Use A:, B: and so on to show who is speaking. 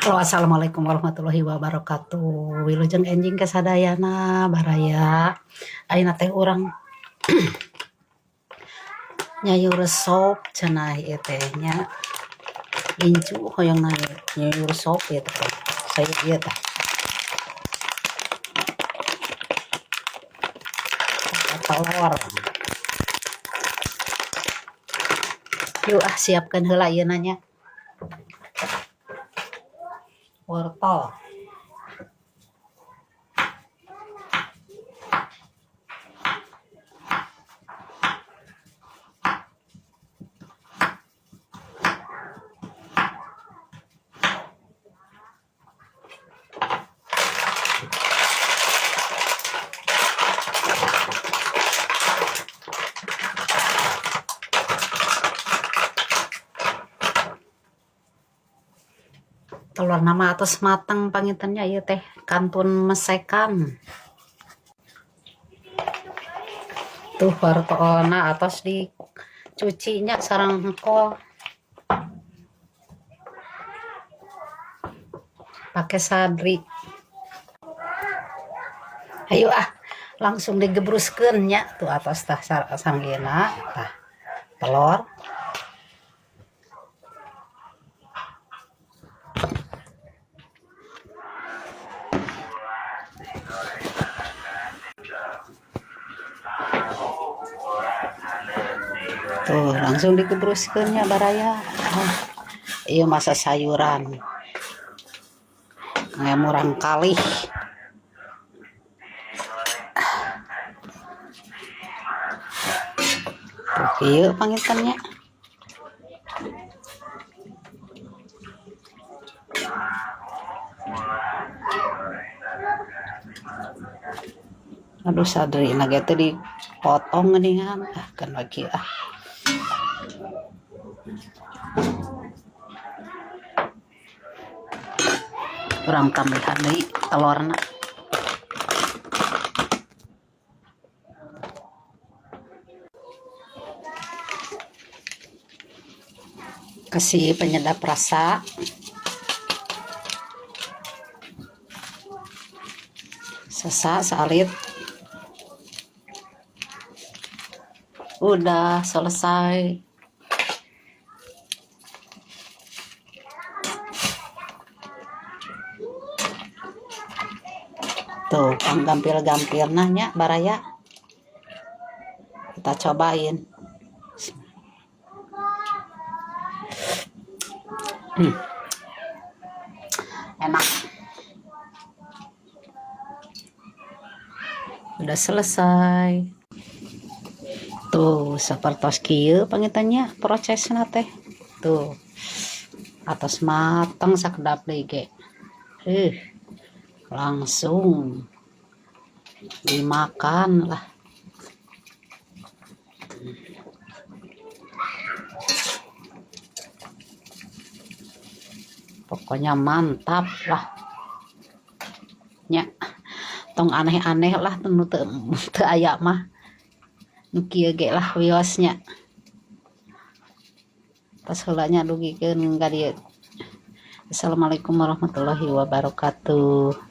A: Halo, assalamualaikum warahmatullahi wabarakatuh. Wilujeng enjing kasadayana baraya. Ayeuna teh urang nyayur sop cenah ieu teh nya. Incu hoyong nyayur sop ieu teh. Sayur ieu tah. Telur. Yuk ah siapkeun heula ieu na nya. Wortel. Telur nama atos matang pangintennya ieu teh kantun mesekan. Tuh wortelna atos dicucinya sareng kol. Pakai sadri. Ayo ah langsung digebruskeun nya tuh atos tah sareng ieu na tah telur. Tuh langsung digebruskeun nya baraya. Ieu masa sayuran. Kayak murang kalih. Tuh kieu panginten nya. Aduh sadri na ge teh dipotong geuningan ah keun we kieu ah. Urang tambahan deui telurna. Kasih penyedap rasa. Sesa salit. Udah selesai. Tuh, pang gampil-gampil nanya baraya. Kita cobain. Enak. Udah selesai. Tuh, sapertos kieu pangintennya prosesna teh. Tuh. Atos mateng sakedap deui ge. Langsung dimakan lah. Pokoknya mantap lah. Nya tong aneh-aneh lah nu teu aya mah. Nu kieu ge lah wiosnya. Tos heula nya dugikeun ka dieu. Assalamualaikum warahmatullahi wabarakatuh.